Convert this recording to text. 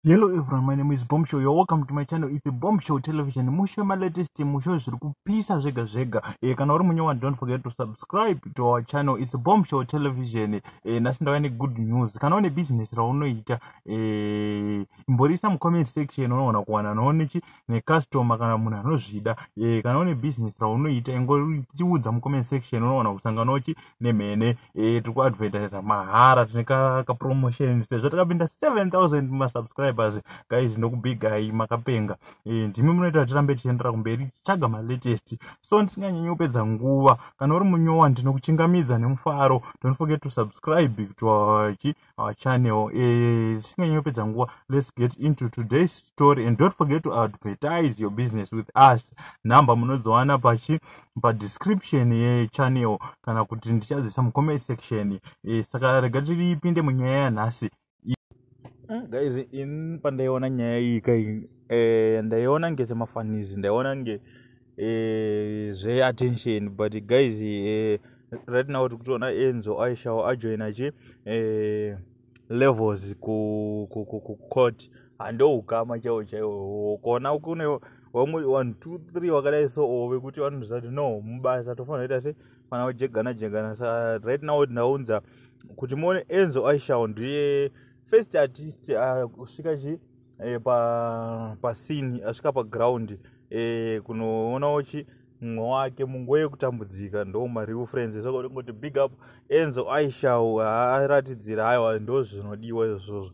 Hello everyone, my name is Bomb Show. You're welcome to my channel. It's a Bomb Show Television. Musho ma latest, musho zviri kupisa zvega zvega. Kana uri munyowa, don't forget to subscribe to our channel. It's a Bomb Show Television. Nhasi ndauya ne good news. Kana une business raunoita, imborisa mu comment section, unoona kuwana noonechi necustomer kana munhu anozvida. Kana une business raunoita, ingotiudza mu comment section, unoona kusanganawo chi nemhene. Tiri kuadvertisa mahara, tine ka promotion sezvo takapinda 7000 masubscribers. Guys, ndokubigai, makapenga. Ndimi munoita tirambe tichiendera kumberi tichitsvaga malatest. So ndisinganyanyi kupedza nguva, kana uri munyowa, ndinokuchingamidza nemufaro. Don't forget to subscribe to our channel. Tisinganyanyi kupedza nguva, let's get into today's story and don't forget to advertise your business with us. Nhamba munodziwana pachi padescription yechannel kana kuti ndichadzisa mucomment section. Saka rega tiripinde munyaya yanhasi. Guys, in pandaiona nyaya iyi kai, ndaiona ngesemafunnies, ndaiona nge zveattention, but guys, right now tiri kutoona Enzo Ishall ajoina chi Levels kucourt. Handoukama chaiwo chaiwo. Kona kune vamwe 1 2 3 wakadai, so vekuti vanoziva kuti no, mubasa tofanira kuita se fana kujegana jegana. Saka right now ndaunza kuti muone Enzo Ishall ndiye first artist kusvika chi pascene, asvika paground kunoonawo chi mumwe wake munguva yekutambudzika. Ndo mareal friends. Saka ngoti big up Enzo Ishall, aratidzira, aiwa, ndo zvinodiwa izvozvo.